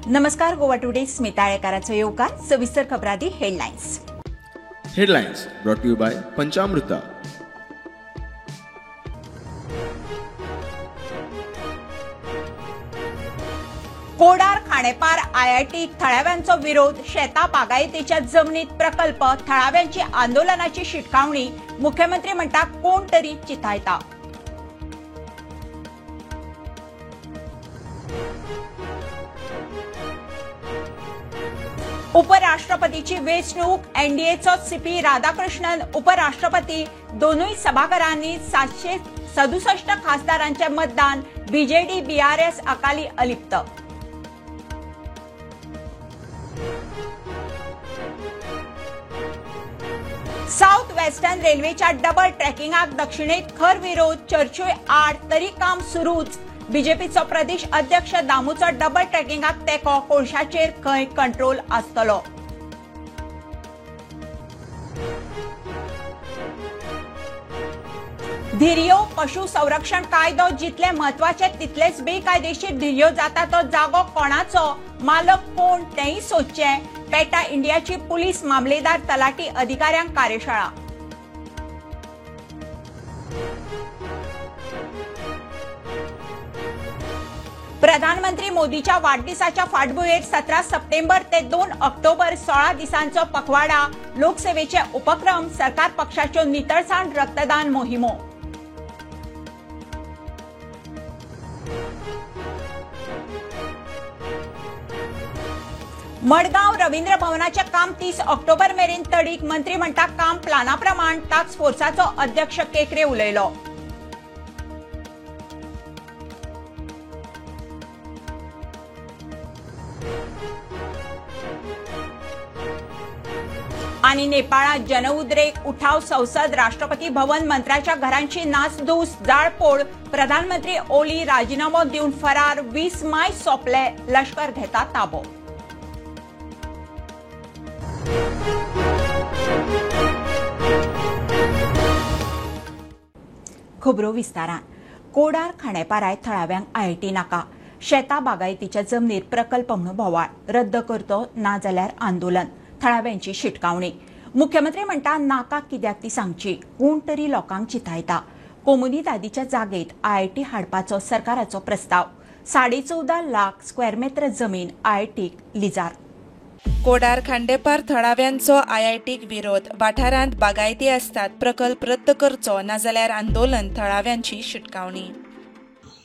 नमस्कार, गोवा टुडे स्मिता आळेकाराचो येवकार. सविस्तर खबरादी headlines. Headlines brought to you by Panchamruta. Kodar Khandepar IIT थळाव्यांचो विरोध, शेता बागायतीच्या जमनीत प्रकल्प, थळाव्यांची आंदोलनाची शिटकावणी, मुख्यमंत्री म्हणटा कोण तरी चिथायता. उपराष्ट्रपतीची वेंचणूक, एनडीएचो सीपी राधाकृष्णन उपराष्ट्रपती, दोनूय सभाघरांनी 767 खासदारांचे मतदान, बीजेडी बीआरएस अकाली अलिप्त. साऊथ वेस्टर्न रेल्वेच्या डबल ट्रॅकिंगाक दक्षिणेत खर विरोध, चर्चूय आड तरी काम सुरूच. बीजेपीचो प्रदेश अध्यक्ष दामूचो डबल ट्रॅकिंगाक तेंको, कोळशाचेर खंय कंट्रोल आसतलो. धिरयो पशु संरक्षण कायदो जितले म्हत्वाचे तितलेच बेकायदेशीर धिरयो जाता तो जागो कोणाचो, मालक कोण तेंय सोदचें. पेटा इंडियाची पुलीस मामलेदार तलाठी अधिकाऱ्यांक कार्यशाळा. प्रधानमंत्री मोदीच्या वाढदिसाच्या फाटभुंयेर 17 सप्टेंबर ते 2 ऑक्टोबर 16 दिसांचो पखवाडा, लोकसेवेचे उपक्रम, सरकार पक्षाच्यो नितळसाण रक्तदान मोहिमो. मडगांव रवींद्र भवनाचे काम 30 ऑक्टोबर मेरेन तडीक, मंत्री म्हणटा काम प्लाना प्रमाण, टास्क फोर्साचो अध्यक्ष केकरे उलयलो. आणि नेपाळात जनउद्रेक, उठाव, संसद, राष्ट्रपती भवन, मंत्र्याच्या घरांची नासधूस, जाळपोळ, प्रधानमंत्री ओली राजीनामो दिवन फरार, 20 माय सोंपले, लश्कर घेता ताबो. खबरो विस्तारान. कोडार खांडेपाराय थळाव्यांक आयआयटी नाका, शेता बागायतीच्या जमनीर प्रकल्प म्हणून बोवाळ, रद्द करतो ना जाल्यार आंदोलन, थळाव्यांची शिटकावणी. मुख्यमंत्री म्हणटा नाका कित्याक ती सांगची, कोण तरी लोकांक चिथायता. कोमुनिदादीच्या जागेत आयआयटी हाडपाचो सरकाराचो प्रस्ताव, 14.5 लाख स्क्वेअर मीटर जमीन आयआयटीक लिजार. कोडार खांडेपार थळाव्यांचो आयआयटीक विरोध, वाठारांत बागायती आसतात, प्रकल्प रद्द करचो नाजाल्यार आंदोलन, थळाव्यांची शिटकावणी.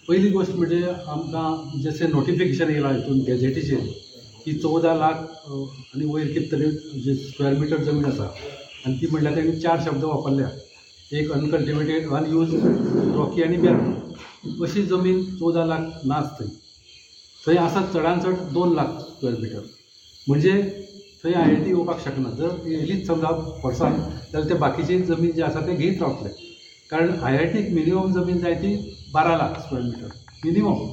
पहिली गोष्ट म्हणजे आमकां जशें नोटिफिकेशन येयलां हितून गॅझेटीचेर की 14 लाख आनी वयर कितें तरी जे स्क्वेअर मिटर जमीन आसा आनी ती म्हणल्यार तेणी 4 शब्द वापरल्या, एक अनकल्टिवेटेड, अनयूज, रॉकी आनी बॅरन. अशी जमीन 14 लाख नाच, थंय थंय आसा चडान चड 2 लाख स्क्वेअर मिटर, म्हणजे थंय आयआयटी येवपाक शकना. जर येयलीच समजा फोर्सान जाल्यार ते बाकीची जमीन जी आसा ते घेयत रावतले, कारण आयआयटीक मिनिमम जमीन जाय ती 12 लाख स्क्वेअर मिटर मिनिमम,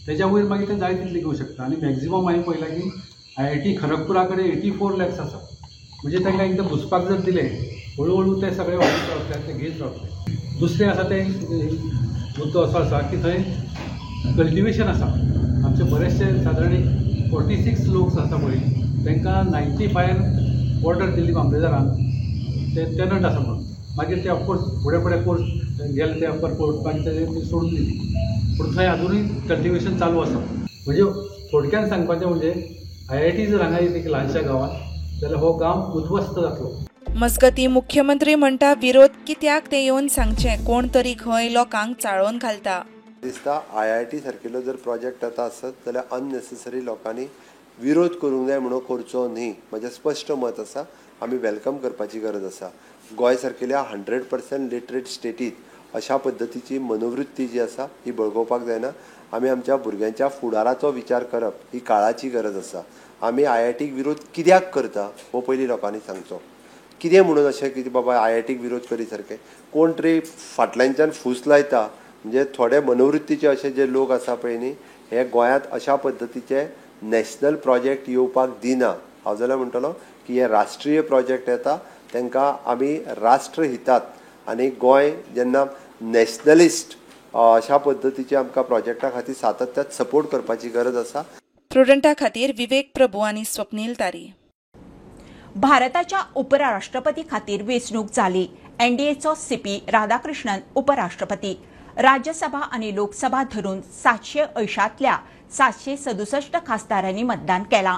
त्याच्या वयर मागीर ते जाय तितली घेवंक शकता. आनी मॅक्झिमम हांवें पळयलां की आयआयटी खरगपुरा कडेन 84 लॅक्स आसा, म्हणजे तांकां एकदां घुसपाक जर दिलें हळू हळू ते सगळे वाडीत रावतले, ते घेयत रावतले. दुसरें आसा तें मुद्दो असो आसा की थंय कल्टिवेशन आसा, आमचे बरेचशे सादारण एक 46 लोक आसा पळय, तांकां 95 ऑर्डर दिली मामलेदारान, ते टेनंट आसा म्हणून. मागीर ते ऑफकोर्स फुडें फुडें कोर्स गेले ते अपर कोर्ट, मागीर ते सोडून दिली, पूण थंय अजुनूय कल्टिवेशन चालू आसा. म्हणजे थोडक्यान सांगपाचें म्हणजे आयआयटी जर हांगा येत एक ल्हानशा गांवांत जाल्यार हो गांव उद्ध्वस्त जातलो. मजगती मुख्यमंत्री म्हणटा विरोध कित्याक ते येवन सांगचें, कोण तरी खंय लोकांक चाळोवन घालता. दिसता आयआयटी सारकिल्लो जर प्रोजेक्ट आतां आसत जाल्यार अननेसेसरी लोकांनी विरोध करूंक जाय म्हणून करचो न्ही, म्हजें स्पश्ट मत आसा. आमी welcome करपाची गरज आसा. गोंय सारकिल्या 100% लिटरेट स्टेटीत अशा पद्दतीची मनोवृत्ती जी आसा ही बळगोवपाक जायना. आमी आमच्या भुरग्यांच्या फुडाराचो विचार करप ही काळाची गरज आसा. आमी आयआयटीक विरोध कित्याक करता हो पयलीं लोकांनी सांगचो. कितें म्हणून अशें की बाबा आयआयटीक विरोध करी सारकें कोण तरी फाटल्यानच्यान फूस लायता, म्हणजे थोडे मनोवृत्तीचे अशे जे लोक आसा पळय न्ही, हे गोंयांत अशा पद्दतीचे नॅशनल प्रोजेक्ट येवपाक दिना. हांव जाल्यार म्हणटलो की हे राष्ट्रीय प्रोजेक्ट येता तांकां आमी राष्ट्रहितात आनी गोंय जेन्ना नॅशनलिस्ट अशा पद्दतीचे आमकां प्रोजेक्टा खातीर सातत्यात सपोर्ट करपाची गरज आसा. प्रुडंटा खातीर विवेक प्रभू आनी स्वप्नील तारी. भारताच्या उपराष्ट्रपती खातीर वेंचणूक जाली. एनडीएचो सीपी राधाकृष्णन उपराष्ट्रपती. राज्यसभा आनी लोकसभा धरून 780तल्या 767 खासदारांनी मतदान केलां.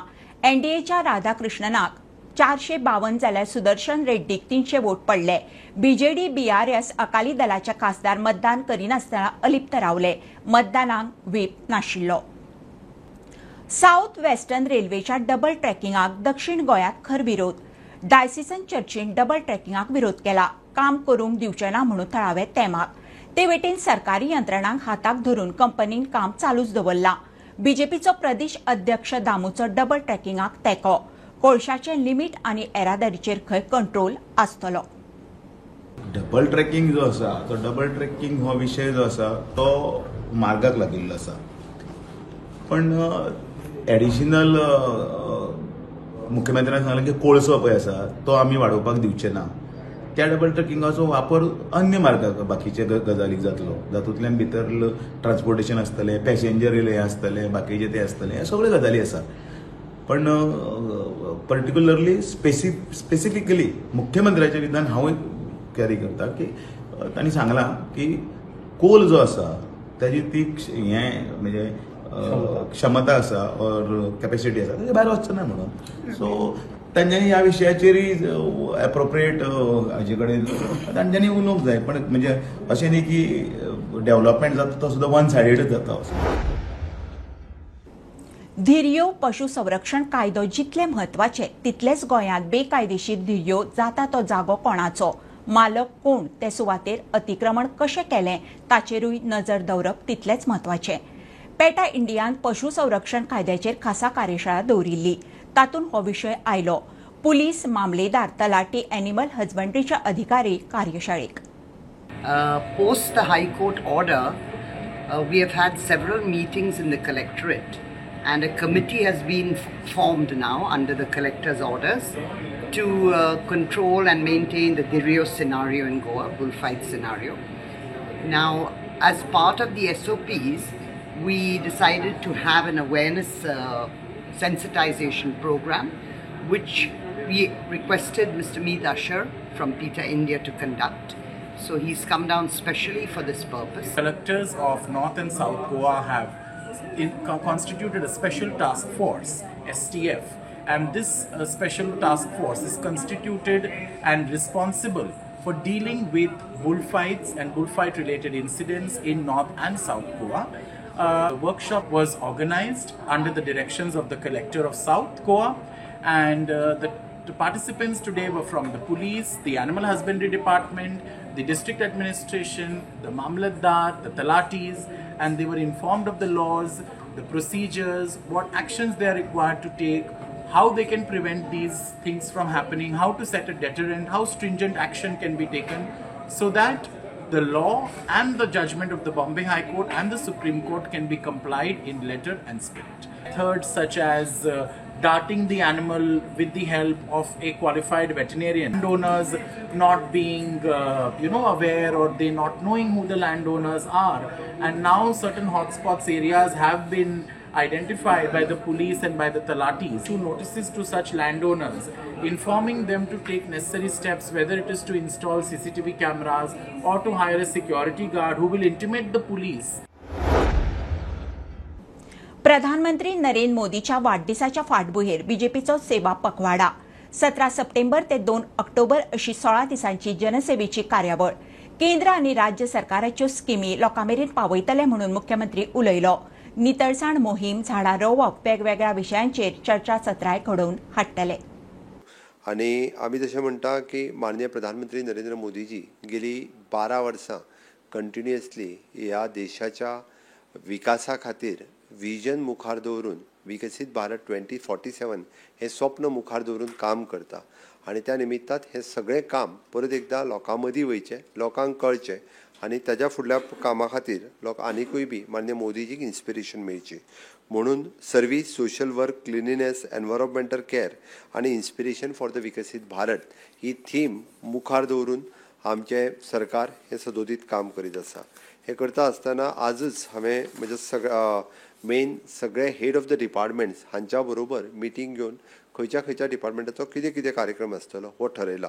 एनडीएच्या राधाकृष्णनाक 452 जाल्यार सुदर्शन रेड्डीक 300 वोट पडले. बीजेडी, बीआरएस, अकाली दलाचे खासदार मतदान करिनासतना अलिप्त रावले. मतदानाक व्हीप नाशिल्लो. साऊथ वेस्टर्न रेल्वेच्या डबल ट्रॅकिंगाक दक्षिण गोंयांत खर विरोध. डायसिसन चर्चीन डबल ट्रॅकिंगाक विरोध केला. काम करूंक दिवचे ना म्हणून थळावे तेमाक. ते वटेन सरकारी यंत्रणांक हाताक धरून कंपनीन काम चालूच दवरलां. बीजेपीचो प्रदेश अध्यक्ष दामूचो डबल ट्रॅकिंगाक तेंको. कोळशाचें लिमीट आनी येरादारीचेर खंय कंट्रोल आसतलो. डबल ट्रॅकिंग जो आसा तो डबल ट्रॅकिंग हो विशय जो आसा तो मार्गाक लागिल्लो आसा, पण एडिशनल मुख्यमंत्र्यान सांगलें की कोळसो पळय आसा तो आमी वाडोवपाक दिवचे ना. त्या डबल ट्रॅकिंगाचो वापर अन्य मार्गाक बाकीच्या गजालीक जातलो, जातूंतल्यान भितर ट्रान्सपोर्टेशन आसतलें, पॅसेंजर हे आसतलें, बाकीचे ते आसतले, हे सगळ्यो गजाली आसा. पण पर्टिक्युलरली स्पेसिफिकली मुख्यमंत्र्याचें विधान हांव कॅरी करता की तांणी सांगलां की कोल जो आसा ताजी ती हें म्हणजे क्षमता आसा ऑर कॅपेसिटी आसा ताजे भायर वचचो ना म्हणून. सो तांच्यांनी ह्या विशयाचेरय एप्रोप्रिएट हाजे कडेन तांच्यांनी उलोवंक जाय, पण म्हणजे अशें न्ही की डेव्हलपमेंट जाता तो सुद्दां वन सायडेडच जाता. धिरयो पशु संरक्षण कायदो जितले म्हत्वाचे तितलेच गोंयांत बेकायदेशीर धिरयो जाता तो जागो कोणाचो, मालक कोण, ते सुवातेर अतिक्रमण कशें केलें ताचेरूय नजर दवरप तितलेंच म्हत्वाचें. पेटा इंडियान पशु संरक्षण कायद्याचेर खासा कार्यशाळा दवरिल्ली. तातूंत हो विशय आयलो. पुलीस, मामलेदार, तलाठी, एनिमल हजबंड्रीचे अधिकारी कार्यशाळेक. Post the High Court order, we have had several meetings in the collectorate and a committee has been formed now under the collector's orders to control and maintain the Dhirio scenario in Goa, bullfight scenario. Now, as part of the SOPs, we decided to have an awareness sensitization program, which we requested Mr. Meet Asher from PETA India to conduct. So he's come down specially for this purpose. Collectors of North and South Goa have constituted a special task force, STF, and this special task force is constituted and responsible for dealing with bullfights and bullfight related incidents in North and South Goa. The workshop was organized under the directions of the collector of South Goa, and the participants today were from the police, the animal husbandry department, the district administration, the mamlatdar, the talatis, and they were informed of the laws, the procedures, what actions they are required to take, how they can prevent these things from happening, how to set a deterrent, how stringent action can be taken so that the law and the judgment of the Bombay High Court and the Supreme Court can be complied in letter and spirit. Third, such as darting the animal with the help of a qualified veterinarian. Landowners not being aware, or they not knowing who the landowners are, and now certain hotspots areas have been identified by the police and by the talatis to notices to such landowners, informing them to take necessary steps, whether it is to install CCTV cameras or to hire a security guard who will intimate the police. प्रधानमंत्री नरेंद्र मोदीच्या वाडदिसाच्या फाटभुंयेर बीजेपीचो सेवा पखवाडा 17 सप्टेंबर ते 2 ऑक्टोबर अशी 16 दिसांची जनसेवेची कार्यावळ. केंद्र आनी राज्य सरकाराच्यो स्किमी लोकां मेरेन पावयतले म्हणून मुख्यमंत्री उलयलो. नितळसाण मोहीम, झाडां रोवप, वेगवेगळ्या विशयांचेर चर्चा सत्राय घडोवन हाडटले. आनी आमी तशें म्हणटा की माननीय प्रधानमंत्री नरेंद्र मोदीजी गेली 12 वर्सां कंटिन्युअसली ह्या देशाच्या विकासा खातीर विजन मुखार दवरून विकसीत भारत 2047 हें स्वप्न मुखार दवरून काम करता आनी त्या निमित्तान हें सगळें काम परत एकदां लोकां मदीं वयचें, लोकांक कळचें आनी ताज्या फुडल्या कामा खातीर लोक आनिकूय बी माननीय मोदीजीक इन्स्पिरेशन मेळची म्हणून service, social work, cleanliness, environmental care आनी इन्स्पिरेशन फॉर the विकसीत भारत ही थीम मुखार दवरून आमचें सरकार हें सदोदीत काम करीत आसा. हें करता आसतना आजच हांवें म्हज्या सगळ्या मेन सगळे हेड ऑफ the departments हांच्या बरोबर मिटींग घेवन खंयच्या खंयच्या डिपार्टमेंटाचो कितें कितें कार्यक्रम आसतलो हो ठरयला.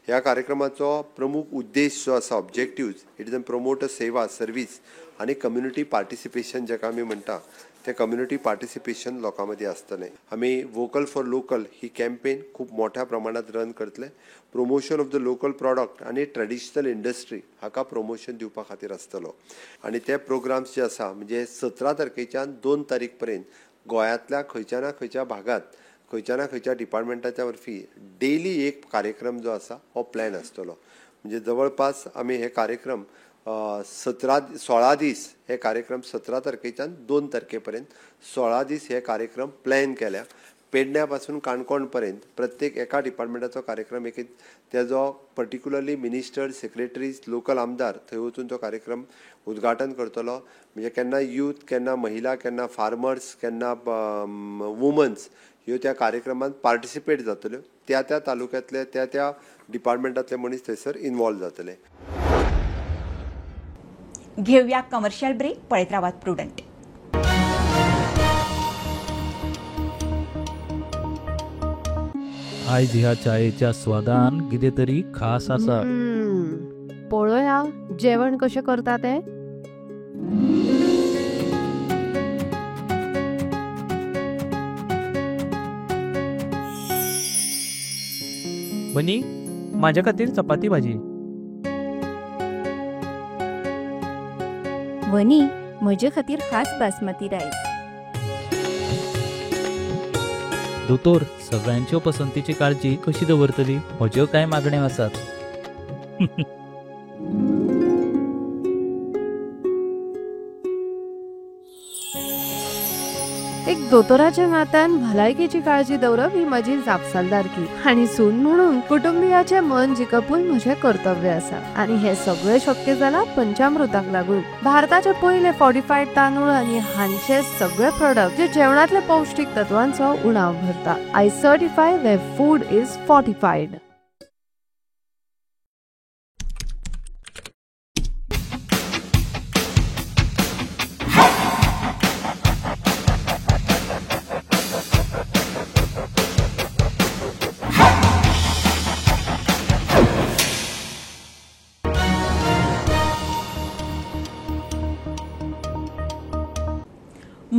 ह्या कार्यक्रमाचो प्रमुख उद्देश जो आसा, objectives, it is an promote a seva service आनी कम्युनिटी पार्टिसिपेशन जाका आमी म्हणटा तें कम्युनिटी पार्टिसिपेशन लोकां मदीं आसतलें. आमी vocal for local he campaign खूब मोठ्या प्रमाणांत रन करतले. Promotion of the local product आनी ट्रेडिशनल इंडस्ट्री हाका प्रमोशन दिवपा खातीर आसतलो. आनी ते प्रोग्राम्स जे आसा म्हणजे 17 तारखेच्यान 2 तारीख पर्यंत गोंयांतल्या खंयच्या ना खंयच्या भागांत खंयच्या ना खंयच्या डिपार्टमेंटाच्या वरवीं डेली एक कार्यक्रम जो आसा हो प्लॅन आसतलो. म्हणजे जवळपास आमी हे कार्यक्रम 16 दीस हे कार्यक्रम 17 तारखेच्यान 2 तारखे पर्यंत 16 दीस हे कार्यक्रम प्लॅन केल्या. पेडण्या पासून काणकोण पर्यंत प्रत्येक एका डिपार्टमेंटाचो कार्यक्रम एक तेजो पर्टिक्युलरली मिनिस्टर, सेक्रेटरीज, लोकल आमदार थंय वचून तो कार्यक्रम उद्घाटन करतलो. म्हणजे केन्ना यूथ, केन्ना महिला, केन्ना फार्मर्स, केन्ना वुमन्स ह्यो त्या कार्यक्रमांत पार्टिसिपेट जातल्यो. त्या त्या तालुक्यांतले त्या त्या डिपार्टमेंटांतले मनीस थंयसर इन्वॉल्व जातले. घेऊया कमर्शियल ब्रेक. पळयत रावात प्रुडंट. आयज ह्या चायेच्या स्वादान कितें तरी खास आसा. पळोवया जेवण कशें करता तें. बनी, माझ्या खातीर चपाती भाजी. वनी, म्हजे खातीर खास बासमती रायस. दोतोर, सगळ्यांच्यो पसंतीची काळजी कशी दवरतली? म्हज्यो कांय मागण्यो आसात. एक दोतोराच्या नात्यान भलायकेची काळजी दवरप ही म्हजी जापसालदारकी आनी सून म्हणून कुटुंबियाचें मन जिखपूय म्हजें कर्तव्य आसा. आनी हें सगळें शक्य जालां पंचामृताक लागून. भारताचे पयले फॉर्टिफायड तांदूळ आनी हांचे सगळे प्रोडक्ट जे जेवणांतले पौश्टीक तत्वांचो उणाव भरता. I certify where food is fortified.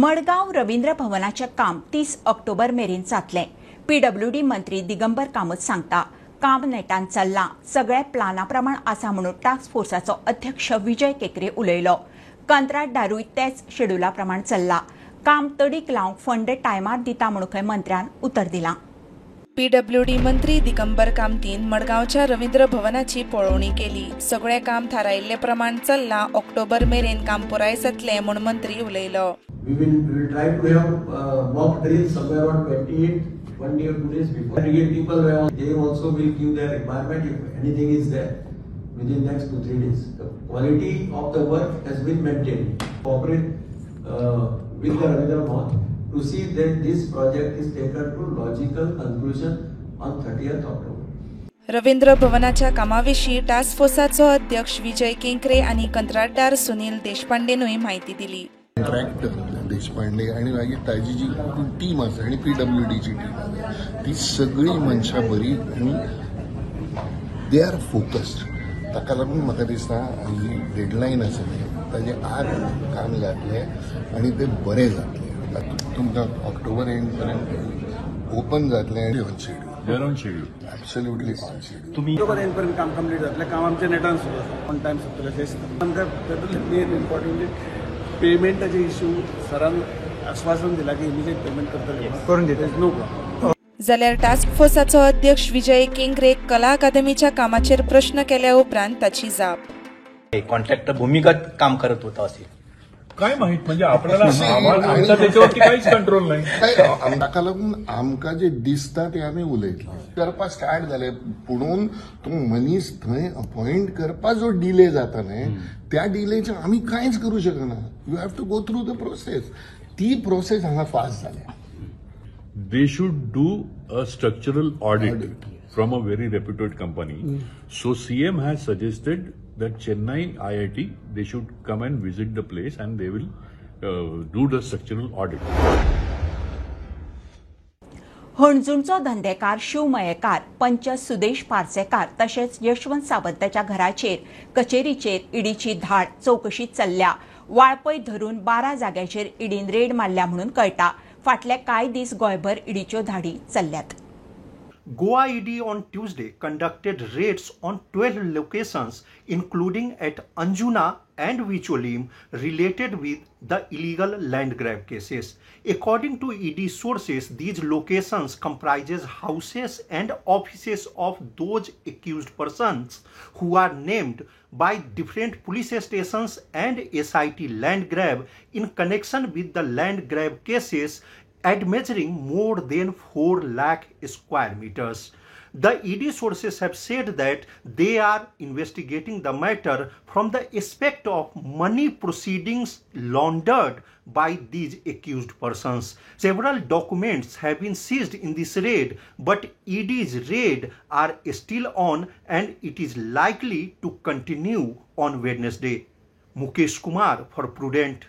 Madgaon Ravindra भवनाचें काम 30 ऑक्टोबर मेरेन जातलें. पीडब्ल्यूडी मंत्री दिगंबर कामत सांगता, काम नेटान चल्लां, सगळ्या प्लाना प्रमाण आसा म्हणून टास्क फोर्साचो अध्यक्ष विजय केकरे उलयलो. कंत्राटदारूय तेच शेड्युला प्रमाण चल्ला. काम तडीक लावंक फंड टायमार दिता म्हणून खंय मंत्र्यान उतर दिलां. पीडब्ल्यूडी मंत्री दिगंबर कामतीन मडगांवच्या रवींद्र भवनाची पळोवणी केली. सगळें काम थारायिल्ले प्रमाण चल्लां, ऑक्टोबर मेरेन काम पुराय जातलें म्हूण मंत्री उलयलो. We will try to have mock drill somewhere on 28th, 1 day or 2 days before. And get people, they also will give their requirement if anything is there within next 2-3 days. The quality of the work has been maintained. Cooperate with the Ravindra Bhavan to see that this project is taken to logical conclusion on 30th October. Ravindra भवनाच्या कामाविशीं task फोर्साचो अध्यक्ष विजय केंकरे आनी कंत्राटदार सुनील देशपांडेनूय म्हायती दिली. Contractor Deshpande आनी मागीर ताजी जी टीम आसा आनी पीडब्ल्यूडीची टीम आसा ती सगळी मनशां बरी आनी they are focused. ताका लागून म्हाका दिसता ही डेडलायन आसा न्ही ताजे आत काम जातलें आनी तें बरें जातलें. तुमकां ऑक्टोबर एंड पर्यंत ओपन जातलें आनी on schedule. On schedule, absolutely on schedule. तुमी ऑक्टोबर एंड पर्यंत काम कंप्लीट जातलें. काम आमचें नेटान सुरू आसा, ऑन टायम सोदतलें अशें दिसता. आमकां तातूंतलें मेन इम्पॉर्टंटली पेमेंटाचे इश्यू सरान आश्वासन दिला की इमिजिएट पेमेंट करतले, करून दितले, नो प्रॉब्लम. जाल्यार टास्क फोर्साचो अध्यक्ष विजय केंकरे कला अकादमीच्या कामाचेर प्रश्न केल्या उपरांत ताची जाप. कॉन्ट्रॅक्टर भूमिगत काम करत होता असेल काय माहित, म्हणजे आपल्याला त्याच्यावरती काहीच कंट्रोल नाही. ताका लागून आमकां जे दिसता ते आमी उलयतले. करपा स्टार्ट जाले पुणून तो मनीस थंय अपॉइंट करपा जो डिले जाता न्ही त्या डिलेचे आमी कांयच करूं शकना. You have to go through the process. ती प्रोसेस हांगा फास्ट जाल्या. They should do a structural audit from a very reputed company. So CM has suggested that Chennai IIT, they should come and visit the place and they will do the structural audit. हणजूणचो धंदेकार शिव मयेकार, पंच सुदेश पार्सेकार तशेंच यशवंत सावंताच्या घराचेर कचेरीचेर ईडीची धाड चवकशी चल्ल्या. वाळपय धरून 12 जाग्यांचेर ईडीन रेड मारल्या म्हणून कळटा. फाटले कांय दीस गोंयभर ईडीच्यो धाडी चल्ल्यात. Goa ED on Tuesday conducted raids on 12 locations, including at Anjuna and Bicholim, related with the illegal land grab cases. According to ED sources, these locations comprises houses and offices of those accused persons who are named by different police stations and SIT land grab in connection with the land grab cases admeasuring more than 4 lakh square meters. The ED sources have said that they are investigating the matter from the aspect of money proceedings laundered by these accused persons. Several documents have been seized in this raid, but ED's raid are still on and it is likely to continue on Wednesday. Mukesh Kumar for Prudent.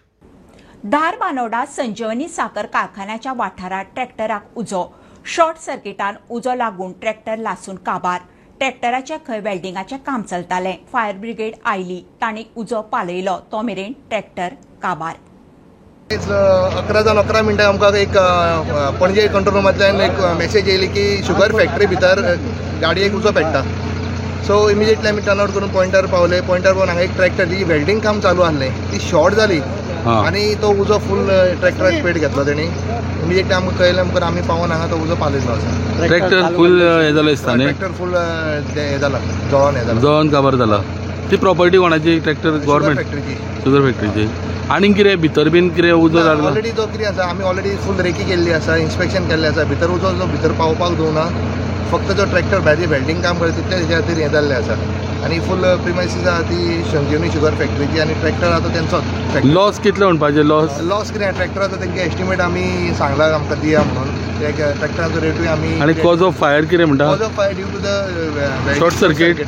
Dharbandora Sanjeevani साकर कारखान्याच्या वाठारात ट्रॅक्टराक उजो. Short सर्किटान उजो लागून tractor लासून काबार. ट्रॅक्टराच्या खंय वेल्डिंगाचें काम चलतालें. फायर ब्रिगेड आयली, तांणी उजो पालयलो, तो मेरेन ट्रॅक्टर काबार. 11:11 आमकां एक पणजे कंट्रोल रुमांतल्यान एक मॅसेज येयली की शुगर फॅक्टरी भितर गाडयेक उजो पेट्टा. सो इमिजिएटली आमी टर्न आवट करून पॉयंटार पावले. पॉयंटार पावन हांगा एक ट्रॅक्टर जी वेल्डिंग काम चालू आसलें ती शॉर्ट जाली आनी तो उजो फूल ट्रॅक्टराक पेट घेतलो तेणी. इमिजिएटली आमकां कळयलें मुखार आमी पावोन हांगा तो उजो पालयलो आसा. ट्रॅक्टर फूल हें जालें दिसता न्ही? ट्रॅक्टर फूल हें जाला, जळोन हें जाला, जळोन काबार जाला. ती प्रॉपर्टी कोणाची? ट्रॅक्टर गव्हर्मेंट फॅक्टरीची, शुगर फॅक्टरीची. आनी कितें भितर बीन कितें उजो लागला? ऑलरेडी जो कितें आसा आमी ऑलरेडी फूल रेकी केल्ली आसा, इन्स्पेक्शन केल्लें आसा. भितर उजो जो भितर पावपाक दिवना, फक्त जो ट्रॅक्टर भायर वेल्डिंग काम करता तितलें तेच्या खातीर हें जाल्लें आसा. आनी फूल प्रिमायसीस आसा ती संजीवनी शुगर फॅक्टरीची आनी ट्रॅक्टर आतां तेंचोच. लॉस कितलो म्हणपाचें? लॉस लॉस कितें ट्रॅक्टराचो तेंकां एस्टिमेट आमी सांगला आमकां दिया म्हणून. ट्रॅक्टराचो रेटूय आमी. आनी कॉज ऑफ फायर कितें म्हणटा? Cause of fire due to the short circuit.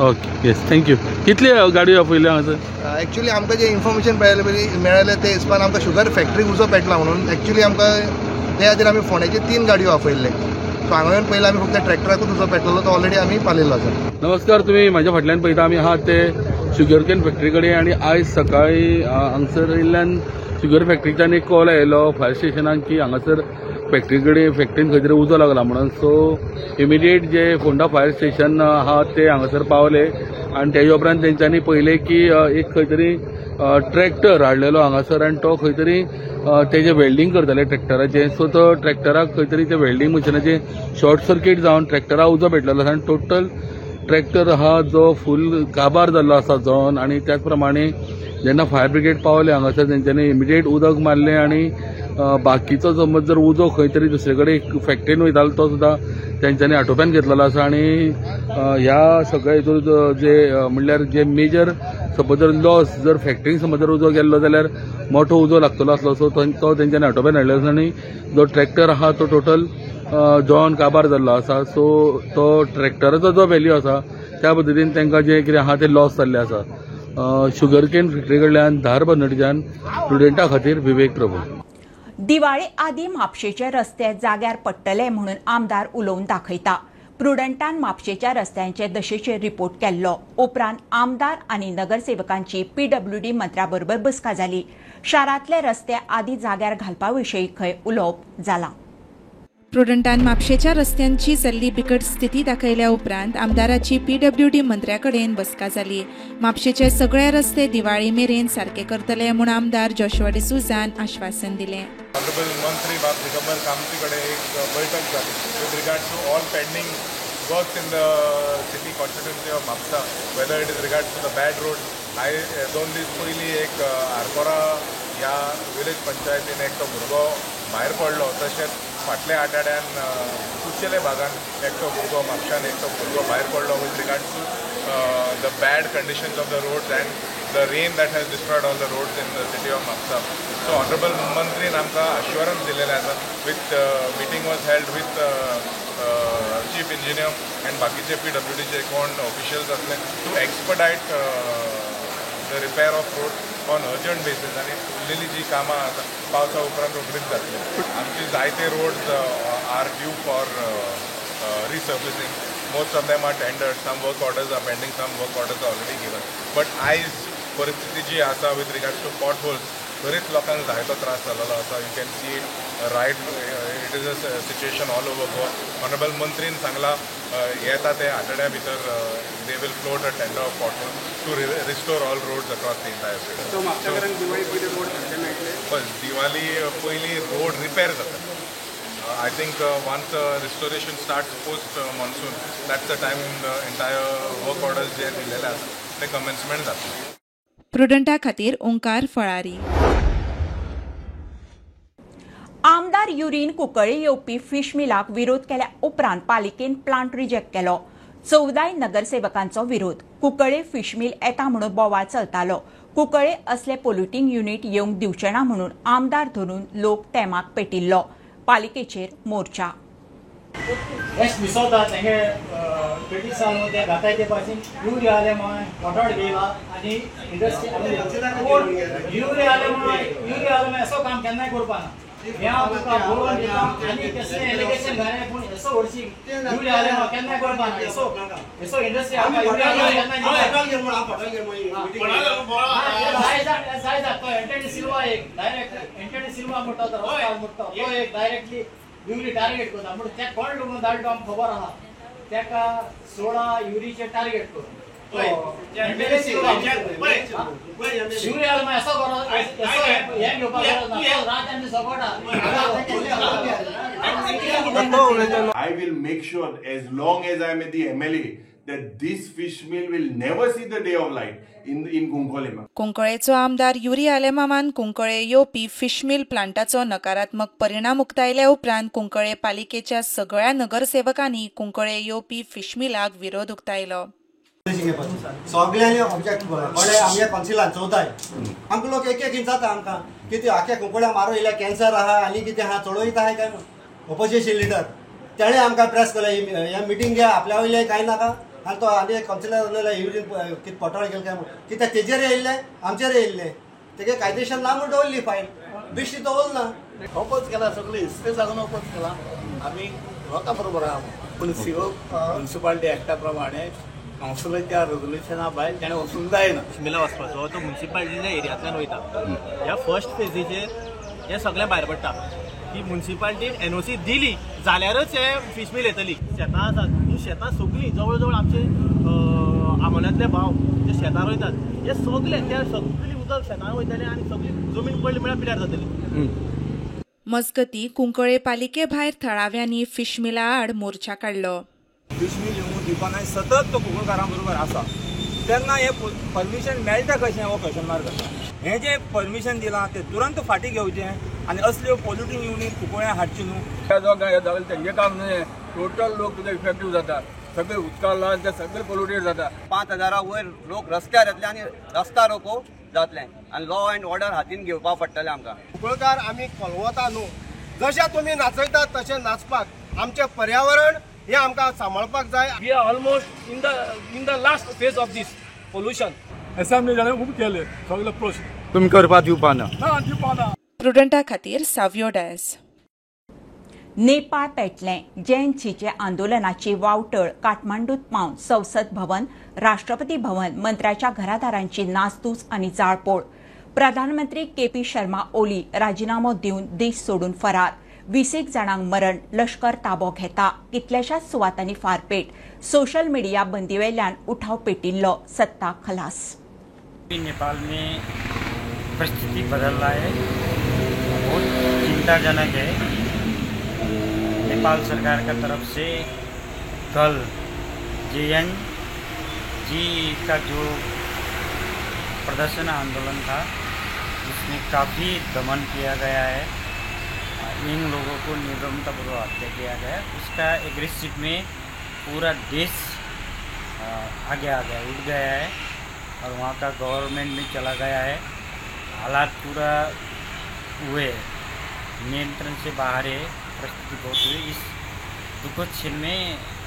Okay, yes, thank you. कितली गाडी आपयल्या हांगासर? एक्चुअली आमकां जें इन्फॉर्मेशन मेळ्ळें ते हिसपान आमकां शुगर फॅक्टरीक उजो पेटला म्हणून एक्चुअली आमकां ते खातीर आमी फोंड्याचे 3 गाडयो आपयल्ले. सो हांगा येवन पयलीं आमी फक्त ट्रॅक्टराकूच उजो पेटलेलो, तो ऑलरेडी आमी पालयल्लो आसा. नमस्कार, तुमी म्हाज्या फाटल्यान पळयता आमी आहात ते शुगरकेन फॅक्टरी कडेन. आनी आयज सकाळीं हांगसर येयल्ल्यान शुगर फॅक्टरीच्यान एक कॉल आयलो फायर स्टेशनाक की हांगासर फॅक्टरी कडेन फॅक्टरीन खंय तरी उजो लागला म्हणून. सो इमिडिएट जे फोंडा फायर स्टेशन आहा ते हांगासर पावले आनी तेजे उपरांत तेंच्यांनी पळयलें की एक खंय तरी ट्रॅक्टर हाडलेलो हांगासर आनी तो खंय तरी तेजें वेल्डिंग करताले ट्रॅक्टराचें. सो तो ट्रॅक्टराक खंय तरी ते वेल्डिंग मशिनाचें शॉर्ट सर्कीट जावन ट्रॅक्टराक उजो पेटलेलो आसा आनी टोटल ट्रॅक्टर आहा जो फूल काबार जाल्लो आसा जळोन. आनी त्याच प्रमाणे जेन्ना फायर ब्रिगेड पावले हांगासर तेंच्यांनी इमिडिएट उदक मारलें आनी बाकीचो समज जर उजो खंय तरी दुसरे कडेन फॅक्टरीन वयतालो तो सुद्दां तेंच्यांनी आटोप्यान घेतलेलो आसा. आनी ह्या सगळ्या हितून जे म्हणल्यार जे मेजर सपोज जर लॉस जर फॅक्टरीन समज जर उजो गेल्लो जाल्यार मोठो उजो लागतलो आसलो, सो तो तेंच्यांनी आटोप्यान हाडलो आसा. आनी जो ट्रॅक्टर आहा तो टोटल जळोन काबार जाल्लो आसा. सो तो ट्रॅक्टराचो जो व्हॅल्यू आसा त्या पद्दतीन तांकां जें कितें आहा तें लॉस जाल्लें आसा. शुगरकेन फॅक्टरी कडल्यान धारबांदोडेच्यान स्टुडंटा खातीर विवेक प्रभू. दिवाळे आदी म्हापशेचे रस्ते जाग्यार पडटले म्हणून आमदार उलोवन दाखयता. प्रुडंटान म्हापशेच्या रस्त्यांचे दशेचेर रिपोर्ट केल्लो. उपरांत आमदार आनी नगरसेवकांची पीडब्ल्यूडी मंत्र्या बरोबर बसका जाली. शारांतले रस्ते आदी जाग्यार घालपा विशीं खंय उलोवप जालां. प्रुडंटान म्हापशेच्या रस्त्यांची जाल्ली बिकट स्थिती दाखयल्या उपरांत आमदाराची पीडब्ल्यूडी मंत्र्या कडेन बसका जाली. म्हापशेचे सगळे रस्ते दिवाळी मेरेन सारके करतले म्हूण आमदार जोशुआ डिसोझान आश्वासन दिलें. ऑनरेबल मंत्री बाब दिगंबर कामती कडेन एक बैठक जाली with regard to all pending works in the city constituency of Mapusa, whether it is regard to the bad road. I 2 दीस पयलीं एक आरपोरा ह्या विलेज पंचायतीन एकटो भुरगो भायर पडलो, तशेंच फाटल्या आठवड्यान कुचेले भागान एकटो भुरगो म्हापशान एकटो भुरगो भायर पडलो with regard to the bad conditions of the roads and the rain that has destroyed all the roads in the city of Mapusa. So honourable मंत्रीन आमकां अश्योरन्स दिलेलें आसा with meeting was held with chief engineer and बाकीचे पीडब्ल्यूडीचे कोण officials आसले to expedite the repair of road. on urgent basis आनी उरलेली जी कामां आसा पावसा उपरांत रोखडीच जातली. आमची जायते roads are due for resurfacing. Most of them are tendered, some work orders are pending, some work orders are already given. But आयज परिस्थिती जी आसा with regards to pot holes, बरीच लोकांक जायतो त्रास जाल्लो आसा. You can see it right, it is a situation all over Goa. Honourable मंत्रीन सांगला येता ते आठवड्या भितर they will float a tender of pot hole to restore all roads across the entire state. Diwali पयलीं रोड रिपेर जाता. I think once restoration starts post monsoon, that's the time the entire work orders जे दिलेले आसा ते commencement जातले. प्रुडंटा खातीर ओंकार फळारी. आमदार urine Cuncolim येवपी फिश मिलाक विरोध केल्या उपरांत पालिकेन प्लांट रिजेक्ट केलो. 14 नगरसेवकांचो विरोध. कुंकळ्ळे फिश मिल येता म्हणून बोवाळ चलतालो. कुंकळ्ळे असले पोल्युटींग युनिट येवंक दिवचे ना म्हणून आमदार धरून लोक तेमाक पेटिल्लो. पालिकेचेर मोर्चा. एश मिसोता तेंगे ब्रिटीश ते घाताय ते पासून युरिया आले म्हणून पोटाड घेयला आनी इंडस्ट्री युरिया आले म्हणून असो काम केन्नाय करपा ना. हें हांव तुका बरोवन दिता आनी तसलें एलिगेशन घालें पूण असो हरशी युरिया आले म्हणून केन्नाय करपा ना. असो इंडस्ट्री युरिया आले केन्नाय जाय जाता. तो एंटनी सिल्वा एक डायरेक्ट एंटनी सिल्वा म्हणटा तो रस्त्यार म्हणटा तो एक डायरेक्टली युरी टार्गेट करता म्हणून ते कोण लोक धाडटा आमकां खबर आहा. तेका 16 युरीचे टार्गेट करून युरी आले मागीर असो हें घेवपाक गरज ना. रात आनी सगोटा. I will make sure as long as I am the MLA that this fish mill will never see the day of light in Cuncolim. कुंकळ्ळेचो आमदार युरी आलेमामान कुंकळ्ळे येवपी फिशमिल प्लांटाचो नकारात्मक परिणाम उक्तायल्या उपरांत कुंकळ्ळे पालिकेच्या सगळ्या नगरसेवकांनी कुंकळ्ळे येवपी फिशमिलाक विरोध उक्तायलो. सगळ्यांनी ऑब्जेक्ट कोणे आमगे कावन्सिलान 14 आमकां लोक एक एक जाता आमकां कितें आख्या कुंकळ्या मारो येयल्या कॅन्सर आहा आनी कितें आहा चडोयता आहा काय ऑपोजिशन लिडर तेणें आमकां प्रेस केलें हे मिटींग घे आपल्या वयलें कांय नाका. आनी तो आनी एक कावन्सिलर उलयला युरीन कितें पोटाळ गेले काय म्हणून कित्याक तेजेर येयल्ले आमचेर येयल्ले तेगे कायदेशीर ना म्हूण दवरली फायल बेश्टी दवरना. ओपोज केला सगळे हिस्ट्री सांगून ओपोज केला आमी लोकां बरोबर आहा. पूण सीओ म्युनिसिपालिटी एक्टा प्रमाणे कावन्सिलाच्या रेजोल्युशना भायर तेणें वचूंक जायना. मिला वचपाचो तो म्युनिसिपालिटीच्या एरियांतल्यान वयता. ह्या फर्स्ट फेजीचेर हें सगळें भायर पडटा की म्युनिसिपालिटीन एनओसी दिली जाल्यारच हे फिश मिल येतली. शेतां आसात ही शेतां सगळीं जवळ जवळ आमचे आमोण्यांतले भाव जे शेतां रोयतात हे सगळे ते सगळी उदक शेतां वयतले आनी सगळी जमीन पडली म्हळ्यार पिड्यार जातली. मजगती कुंकळ्ळे पालिके भायर थळाव्यांनी फिश मिला आड मोर्चा काडलो. फिश मिल येवंक दिवपाक सतत तो कुंकळकारां बरोबर आसा तेन्ना हें परमिशन मेळटा कशें हो क्वेश्चन मार्क आसा. हें जें परमिशन दिलां तें तुरंत फाटीं घेवचें आनी असल्यो पोल्युटींग युनीट कुंकळ्यां हाडची न्हू. तेंगे काम न्हय, टोटल लोक तुजे इफेक्टीव जाता, सगळे उदका लावन ते सगळे पोल्युटेड जाता. 5,000 वयर लोक रस्त्यार येतले आनी रस्ता रोको जातले आनी लॉ अँड ऑर्डर हातीन घेवपाक पडटलें आमकां. कुंकळकार आमी कोलवता न्हू, जशें तुमी नाचयतात तशें नाचपाक आमचें पर्यावरण हें आमकां सांबाळपाक जाय. We are almost in the last phase of this pollution. Assembly जालें खूब केलें सगळे प्रोसेस तुमी करपाक दिवपा ना. दिवपा ना. प्रुडंटा खातीर सावियो डायस. नेपाळ पेटलें. जेएनजीचे आंदोलनाची वावटळ काठमांडूत पावन संसद भवन, राष्ट्रपती भवन, मंत्र्याच्या घरादारांची नासधूस आनी जाळपोळ. प्रधानमंत्री केपी शर्मा ओली राजीनामो दिवन देश सोडून फरार. 20 जाणांक मरण. लश्कर ताबो घेता. कितल्याशाच सुवातांनी फारपेट. सोशल मिडिया बंदीवेल्यान उठाव पेटिल्लो. सत्ता खलास. नेपाल में परिस्थिति बदल रहा है, बहुत चिंताजनक है. नेपाल सरकार का तरफ से कल जेएनजी का जो प्रदर्शन आंदोलन था उसमें काफ़ी दमन किया गया है, इन लोगों को निर्ममतापूर्वक हत्या किया गया। उसका एग्रेसिव में पूरा देश आगे आ गया, उठ गया है और वहाँ का गवर्नमेंट में चला गया है। हालात पूरा हुए नियंत्रण से बाहर है, परिस्थिति बहुत हुई। इस दुखद क्षण में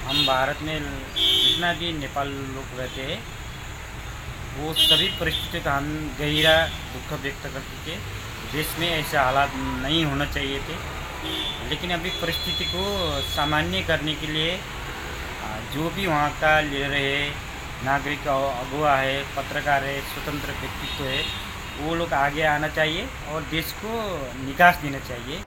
हम भारत में जितना भी नेपाल लोग रहते हैं वो सभी परिस्थितियों का हम गहरा दुख व्यक्त करते थे। देश में ऐसे हालात नहीं होना चाहिए थे, लेकिन अभी परिस्थिति को सामान्य करने के लिए जो भी वहाँ का लीडर है, नागरिक अगुवा है, पत्रकार है, स्वतंत्र व्यक्तित्व है, वो लोग आगे आना चाहिए और देश को निकास देना चाहिए।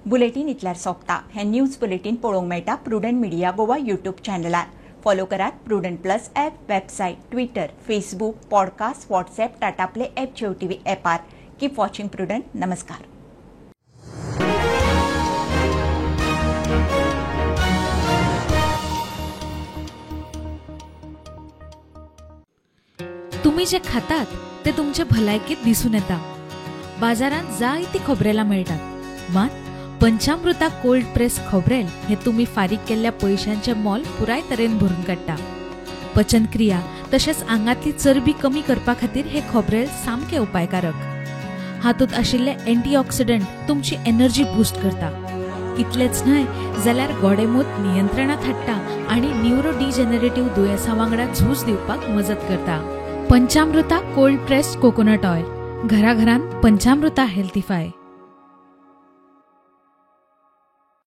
बुलेटीन इतल्यार सोंपता। हें न्यूज बुलेटीन पळोवंक मेळटा प्रुडंट मिडिया गोवा यूट्यूब चॅनलार। फॉलो करात Prudent plus app, website, Twitter, Facebook, podcast, WhatsApp, Tata Play app, Jio TV ॲपार। Keep watching prudent. नमस्कार। तुम्ही जे खातात ते तुमचे भलायकेत दिसून येता। बाजारांत जायती खोबरेलां मेळटात, मात पंचामृता कोल्ड प्रेस खोबरेल हे तुमी फारीक केल्ल्या पयशांचें मोल पुराय तरेन भरून काडटा। पचनक्रिया तशेंच आंगांतली चरबी कमी करपा खातीर हे खोबरेल सामकें उपायकारक। हातूंत आशिल्ले अँटीऑक्सिडंट तुमची एनर्जी बूस्ट करता। इतलेंच न्हय जाल्यार गोडेमूत नियंत्रणांत हाडटा आनी न्युरो डिजनरेटिव्ह दुयेंसां वांगडा झूज दिवपाक मजत करता। Panchamrita cold pressed coconut oil, घराघरांत पंचामृता हेल्थीफाय।